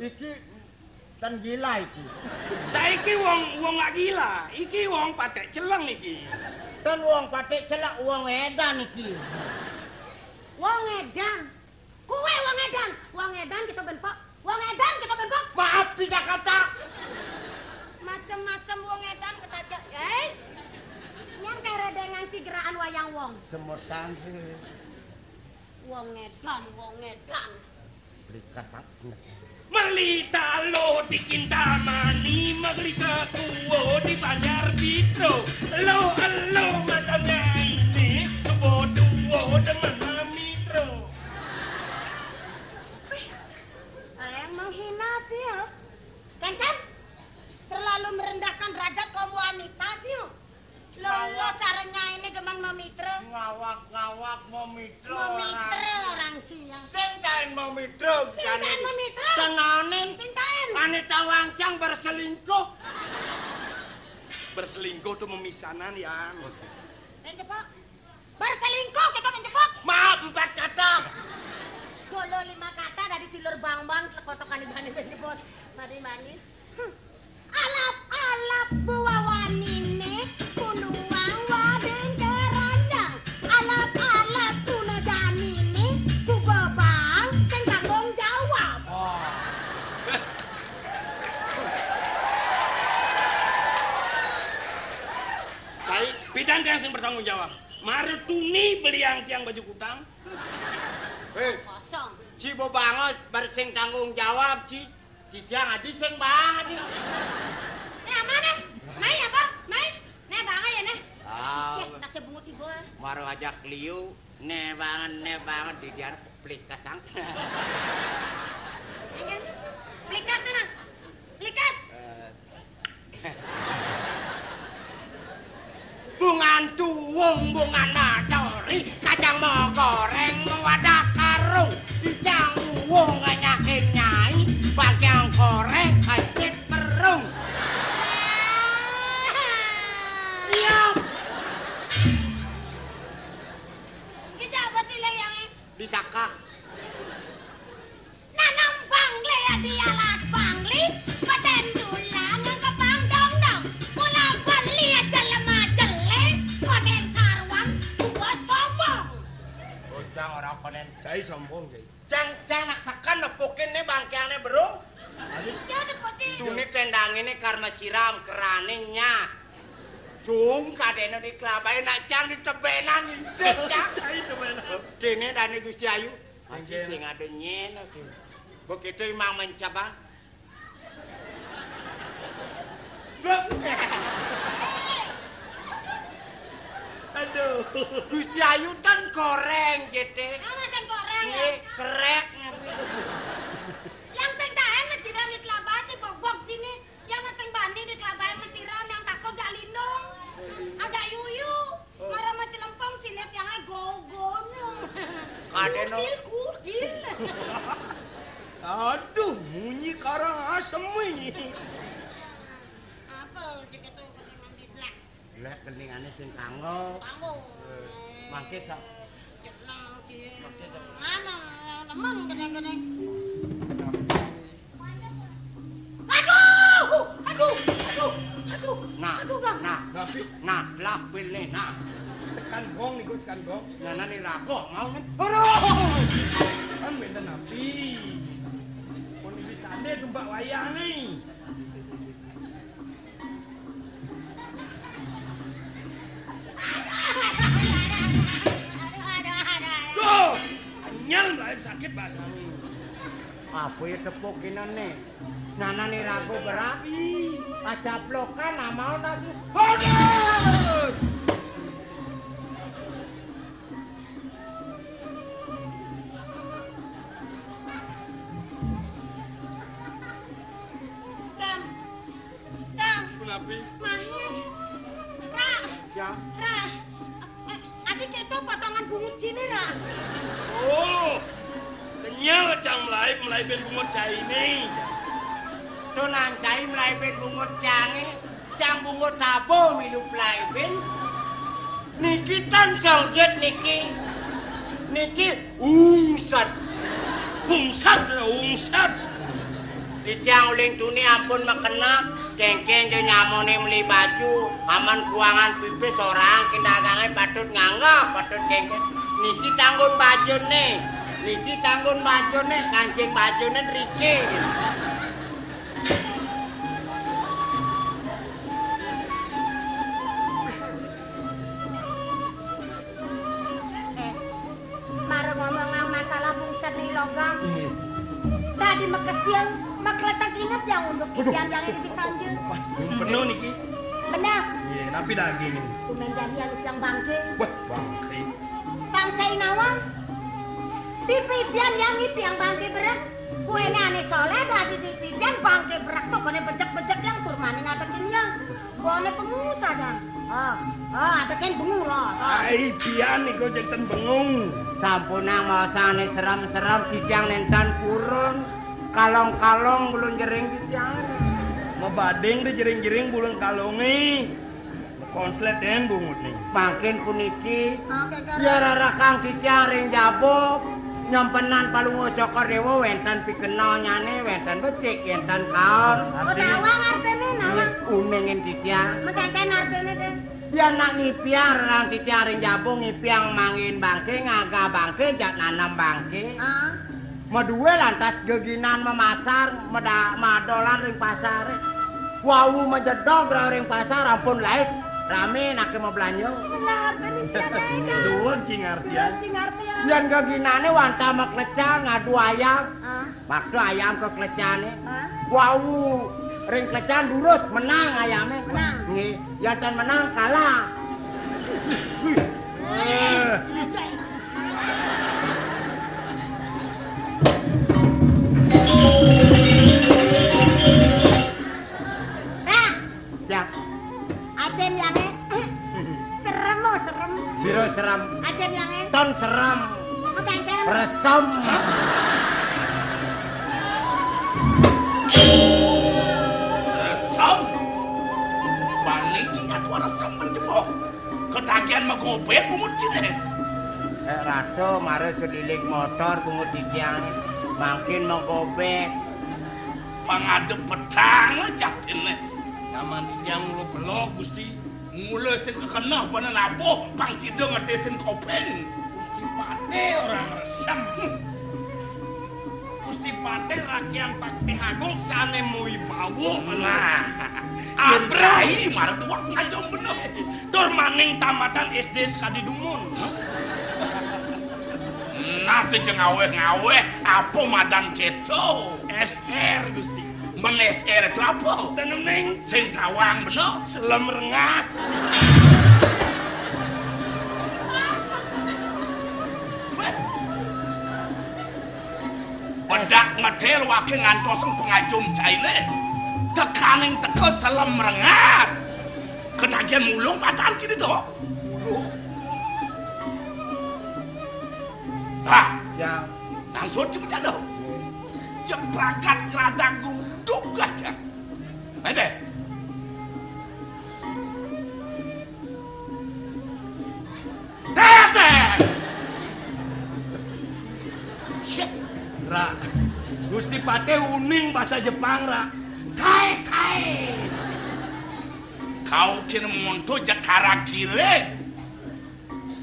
Iki ten gila iki. Saiki wong, wong gak gila, iki wong patek celeng iki. Ten wong patek celeng, wong edan iki. Wong edan. Kowe wong edan. Wong edan kita ben pok. Wong edan kita ben pok. Maaf, tidak kata. Macem-macem wong edan ketajak, guys. Nyang kere dengan cigeraan wayang wong. Semutan sih. Wong edan, wong edan. Beli kasang. Melita lo di Kintamani, Melita tuwo di Banjar Pitro. Lo, lo macamnya ini, tuwo, tuwo demen mamitro. Wih, yang menghina, Cil. Kan, kan? Terlalu merendahkan derajat kaum wanita, Cil. Lo, lo caranya ini demen memitra. Ngawak-ngawak memitra. Memitra orang Cil. Sing kain memitra. Sing kain memitra. Tenganin. Sing kain. Ane tawang cang berselingkuh. Berselingkuh tuh memisanan, Yang. Yang cepok. Berselingkuh kita mencepok. Maaf, empat kata. Golo lima kata dari silur bang-bang, kotokan ibani mencepok. Mari manis. Hmm. Alap-alap buawanine, kunuang wading keranjang. Alap-alap tuna janine, suba bang sing tanggung jawab. Oh. Baik, pidan tiang sing bertanggung jawab. Marutuni beliang tiang baju kutang. Hei, kosong. Ci bebangos bar sing tanggung jawab, Ci. Titiang adi sing banget, Ci. Nah, mana? Mai apa? Mai. Nah, banget ya, nah. Ah. Cek, tasnya bungut di bawah. Maro ajak liu, ne banget, ne banget, di dia plikes ang. Engken. Plikes sana. Plikes. Eh, Bungan tuwung, bungan matori, kacang mau goreng, mau ada karung, icang uwung nganyakin nyai, bagian koreng kecit perung. Siap. Kita apa sih, Leng, yang ini? Disakak. Nanam bangli di alas bangli, paten dulang ke pangdong-dong. Mula beli aja lemah jele, konen karuan, suka sombong. Oh, cang orang konen. Cai sombong, cai. Cang, cang nak seken nepukin nih bangkiane berung. Aduh. Cai nepukin. Tuni tendang ini karma siram keraninya. Sung kadene di kelabai nak cang di tebenan intip, cang. Cai tebenan. Kene dani Gusti Ayu. Masih sing ada nyen, oke. Begitu imang mencabang. Blok. Aduh. Gusti Ayu tan koreng, J T. Ah, masan koreng, ya? Iya, kerek. Yang sing taen, sira mit labaci, bobok sini. Yang sing bani di kelabahe mesiram, yang takut jak lindung. Ajak yuyu. Mara macelempong silet yang ai gogono. Kadeno. Kukil, kukil. Aduh, munyi karang asem iki. Apa sih ketu ketu ngambil blak? Lek keningane sing kanggo. Kanggo. Eh, mangke sa- Jeneng, Cing. Mangke sa- Mana? Nemeng keneng-keneng. Aduh, aduh, aduh, aduh. Nah, aduh, Kang. Nah, nah, lah pilih, nah. Sekan gong niku, sekan gong. Nah, nah, nih ragoh mau nih. Aduh. Kan benten api. Pun bisa deh tumbak wayang nih. Duh, kenyal, Mbak, sakit bahasane. Apa ya tepuk ini nih? Nana nih ragu berat. Acaplokan, nah, mau nasi. Aduh! Dam. Dam. Punapi? Mahir. Ra. Ya. Ra. Eh, adi keto potongan bungut cine, Ra. Oh. Kenyal cang melaib, melaibin bungut caine. Tuh nang cai melaibin bungut cange. Cang bungut tabo milu plaibin. Niki tan songjet niki. Niki ungsat. Bungsat, ungsat. Titiang uling tuni ampun makeneh, kéngkén ja nyamané meli baju, aman kuangan pipis orang ké dagangé patut nganggah, patut kéngkén. Niki tanggun bajuné, niki tanggun bajuné, kancing bajuné driki. Eh, mara ngomongang masalah bungset di logam. Inggih. Dadi makesian, makletek inget yang unduk. Waduh. Titiang yang ini bisa anja. Wah, bener niki. Bener. Iya, napi daging ini? Tumen jadi anu tiang bangké. Wah, bangké. Bangsa inawang. Dipipian yang ngipiang bangké berek. Kuéné ané soléh dadi dipipian bangké berek to koné bejek-bejek yang tur maning adekin yang. Boné pengusaha. Oh, oh, adekin bengu lo. Oh. Ai, pian niku jeg ten bengu. Sampunang maosang ané serem-serem, titiang nénten purun. Kalong-kalong bulun jering titiang. Mabading di jering-jering bulun kalongé. Konslet den bungut nih. Mangkin puniki, oh, kéngkén. Ya rarakang titiang ring jaba, nyempenan Palungguh Cokor Déwa wénten pikenelnyané, wénten becik, wénten kaon. Oh, nawang artiné, nawang. Nggih, uningin titiang. Mengkénkén artiné, Den. Ya nak ngipiang rerang titiang ring jaba, ngipiang manggihin bangké, ngagah bangké, jak nanem bangké. Ah. Madué lantas geginan mamasar, meda-, madolan ring pasaré. Wau majedog rauh ring pasar, ampun lais, ramé anaké mablanja. Bener, artiné tiada. Duweg cing artian. Bener, cing artian. Yén geginané wantah maklecan ngadu ayam. Ah. Makta ayam ka klecané. Ah. Wau ring klecan durus, menang ayamé. Menang. Nggih, yén tan menang kalah. Eh. Rak. Ya. Acén yangé. Serem, oh, serem. Sira serem. Acén yangé. Ton serem. Mengkénkén. Resem. Resem. Bani sing atuh resem mencebok. Ketagihan magobet bungut sini. Eh, Ratu, mara sedilik motor bungut titiang. Mangkin magobet. Pangadep petang jatiné. Nyaman titiang mula belog, Gusti. Mula sing kekeneh bana nabuh, pang sida ngetésin kopéng. Gusti Patih orang resem. Gusti Patih rakyat Patih Agung sané mawibawa. Nah, abrai mara tuak nganjung bener. Tur maning tamatan S D sekadi dumun. Nah, tuh jeng ngaweh-ngaweh, apa madan kéto? S R, Gusti. Men S R itu apa? Tenemning. Sing tawang bener. Selem rengas. Bedak medel waké ngantosang pengajum cainé. Tekaning teka selem rengas. Ketagihan mulung patan kini to. Mulung. Hah? Ya. Langsung cuma cado. Jepragat ngeradak gruduk aja. Ade. Tete. Shit. Ra. Gusti Patih uning bahasa Jepang, Ra. Tae, tae. Kau kena monto jekara kire.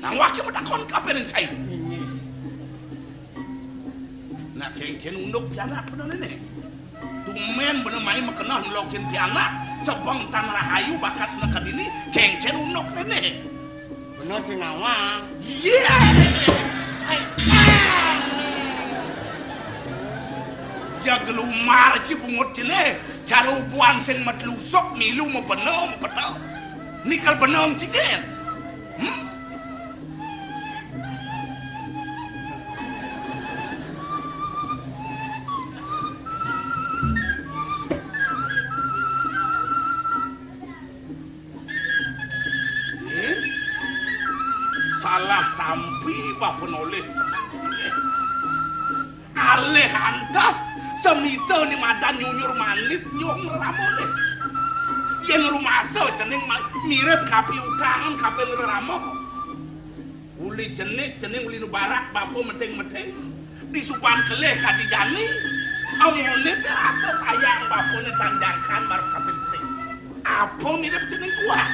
Nang waki matakon kabéh ring cai. Inggih. Nak kéngkén unduk pianak bener né. Tumén bener mai makeneh nelokin pianak, sebeng tan rahayu bakat neked ini, kéngkén unduk néné. Bener sing nawang. Iya. Hai. Ya gelumar ci bungut cine, cara ubuan sing metlusuk milu mabena mapeta. Nikel beneng cigen. Hmm? Eh? Salah tampi bapa nolih. Alih antas semita ni madan nyunyur manis nyong reramané. Yén rumasa cening ma-, mirip kapiutangan kapin rerama. Uli cenik, cening uli nubarak bapa meting-meting. Disuban kelih kadi jani. Amoné té rasa sayang bapané tanjangkan marep kaping telu. Apa mirip cening kuah?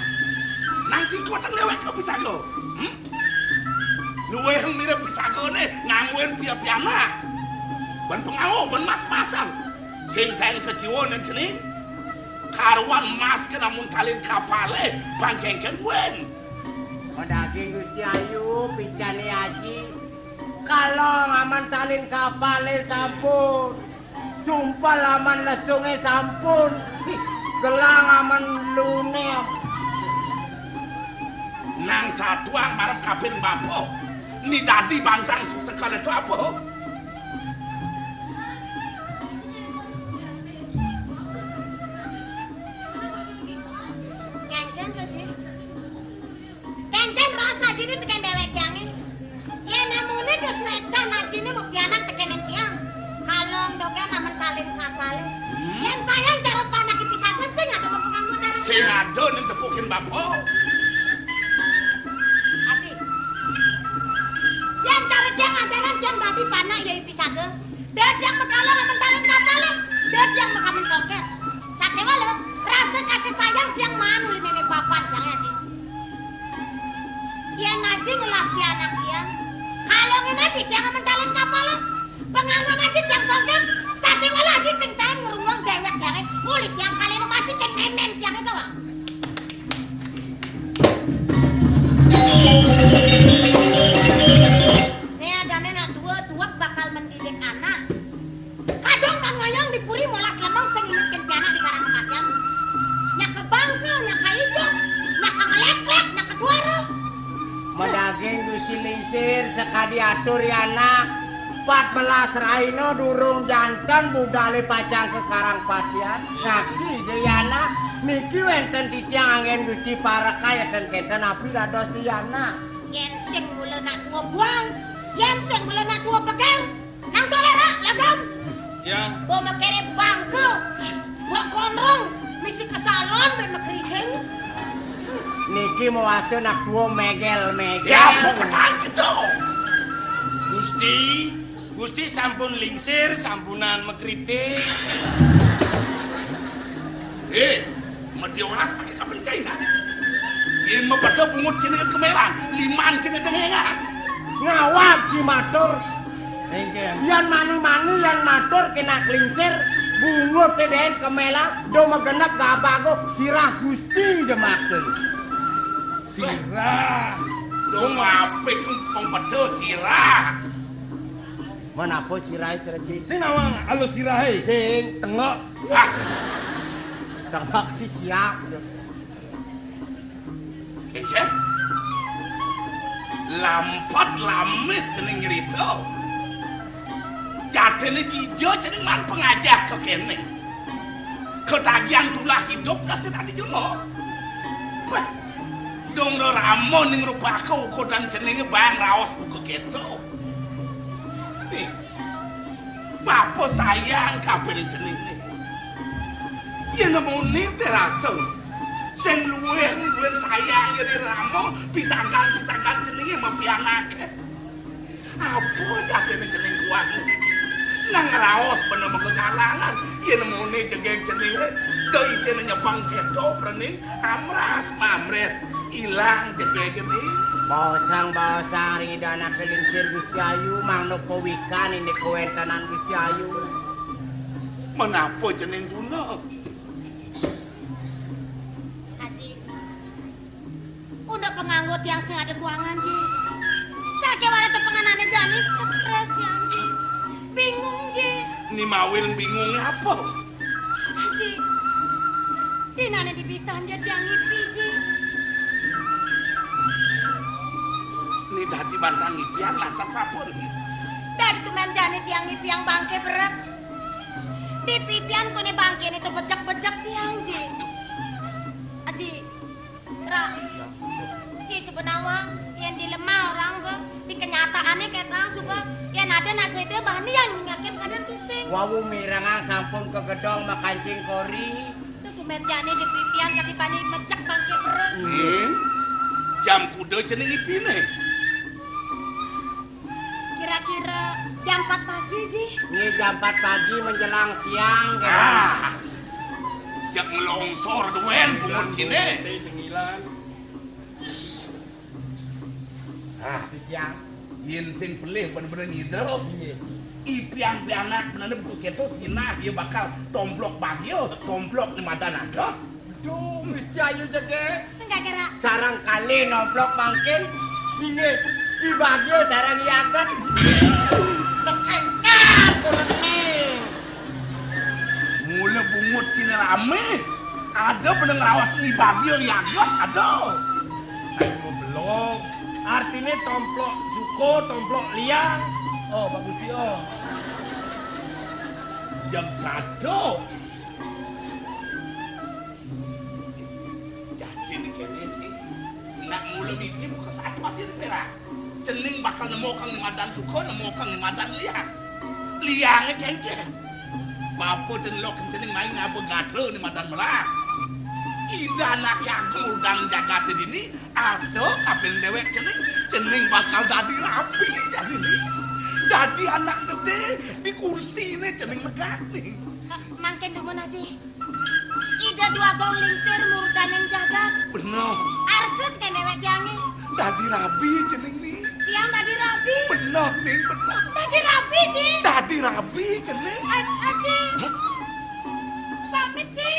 Nang sing koteng déwék ka pisaga. Hmm? Luwih mirip pisagané ngangguin pia-piana. Ban pengawé, ban mas-masan. Sing taén kajiwa nang cening. Karuan mas ké namun talin kapalé, pangkéngkén buin. Madaging Gusti Ayu, picané Aji. Kala ngaman talin kapalé sampun. Sumpel aman lesungé sampun. Gelang aman luné. Nang satuang marep kaping bapa. Ni dadi bantang susah kala tu apa? Kéngkén, Raji. Kéngkén rasa ajiné tekén déwék tiangé. Yén amoné dus wécan ajiné mapianak tekén tiang. Kalong dogén amen talin kapalé. Hmm? Yén sayang cara panak I Pisaga sing ada apa kanggo cara. Sing ada ning tepukin bapa. Aji. Yén cara tiang andalan tiang dadi panak ya I Pisaga. Dadi tiang makalong amen talin kapalé. Dadi tiang makamen songkét. Sakéwala rasa kasih sayang tiang maan uli mémé papan tiangé, Aji. Yén aji ngelah pianak tiang, kalongin aji tiang amen talin kapalé. Penganggon aji tiang songkét, sakéwala aji sing taén ngrunguang déwék tiangé, uli tiang kalih aji kén mémén tiangé to, Wak. Né adané nak tua, tua bakal mendidik anak. Kadung tan ngoyong di puri molas lemeng sing ingetkin pianak di karang kematian. Nyak kebangka, nyak kaidup, nyak kameleklék, nyak keduara. Madaging Gusti Lingsir sakadi atur ya anak. Pat melas raina durung janten budalé pacang ka karang patian. Ngaksi dé ya anak. Niki wénten titiang anggén Gusti pareksa ten kénten napi dados ti ya anak. Yén sing mula nak tua buang, yén sing mula nak tua pekel. Nang toléra, lagam. Ya. Bo makéré bangka. Bo gondrong, misi kesalon, ben makeriting. Niki mawasta nak tua megel-megel. Ya, apa petang kita? Gusti, Gusti sampun lingsir, sampunan makriting. Eh, Madya olas pakai kabencai, kan? Yén mapeda bungut jenengan kemelan, liman jenengan dengengan. Ngawag ci matur. Engken. Yan mani-mani yan matur kena klingsir, bungut dén kemelan, do magenep gabago sirah Gusti jemakin. Sirah. Do mapik empung peda sirah. Menapa sirahé, Sreci? Sing nawang alus sirahé. Sing tengok. Ah. Tengok si siap. Kéngkén. Lampet lamis jeneng nyerita. Jatiné jija jeneng man pengajah ka kéné. Ketagihan tulah hidup kasih tadi jengok. Wah, dong ramo ning rupaka ukudan jenengé bang raos buka kéto. Nih, Bapa sayang kabéh jenengé. Yén nemoni té rasa sing luwih luwih sayang iri rama pisagan-pisagan jenengé mapianaké. Apa jatiné jeneng kuwané? Nang raos bener mengko kalangan yén nemoni jegég jenengé do isiné nyepeng kéto prening. Amras mamres, ilang jegegé. Bosang-bosang ring Ida Anak Lingsir Gusti Ayu, mangda pawikan indik kawéntenan Gusti Ayu. Menapa jeneng duna? Aji, unda panganggo tiang sing ada kuangan, Ji. Sakéwala tepenganané jani stres tiang, Ji. Bingung, Ji. Ni mawil bingungé apa? Aji, dinané dipisahin ja tiang ngipi, Ji. Ni dadi bantang ngipian lantas sampun. Dadi tumbén jani tiang ngipiang bangké berek. Dipipian koné bangkéné to bejek-bejek tiang, Ji. Aji, Ra, Ji suba nawang, yén di lemah orang ba, di kenyataane ketang suba, yén ada nak séda bani yang nyingakin kadén tusing. Wau mirengang sampun ka gedong makancing kori. Tuh tumbén jani dipipian kati bani mejek bangké bereng. Ning, jam kuda cening ipine? Kira-kira jam empat pagi, Ji. Nggih, Jam empat pagi menjelang siang, kéné. Ah, jeg ngelongsor duén pungut ciné. Ah, yén sing pelih bener-bener nyidra. Iya. Ipian pianak bener betul kéto sinah ia bakal tomplok bagia, tomplok né madan aget. Duh, miscaya jegé. Enggak kira. Sareng kalih nomplok mangkin. Inggih, I Bagia sareng I Aget. Nekengkar turené. Mula bungut ciné lamis. Ada bener ngraos I Bagia I Aget, ada. Aduh, belum. Artiné tomplok suka, tomplok liang. Oh, bagus dia. Jeg kato. Jadiné kéné, nak mula misi buka satu aja di perak. Cening bakal nemu kang né madan suka, nemu kang né madan liang. Liangé kéngkén. Bapa ten lok cening main ngaba gatra né madan melah. Ida anak agung udan jagaté dini, asa kapin déwék cening, cening bakal dadi rabi jadiné. Dadi anak gedé, di kursiné cening megak né. Mangkin dumun, Aji. Ida Dua Gong Lingsir murdaning jagat. Bener. Arsut kén déwék tiangé. Dadi rabi cening ni. Tiang dadi rabi. Bener, Ning, bener. Dadi rabi, Ji. Dadi rabi cening. A-, Aji. Hah? Pamit, Ji.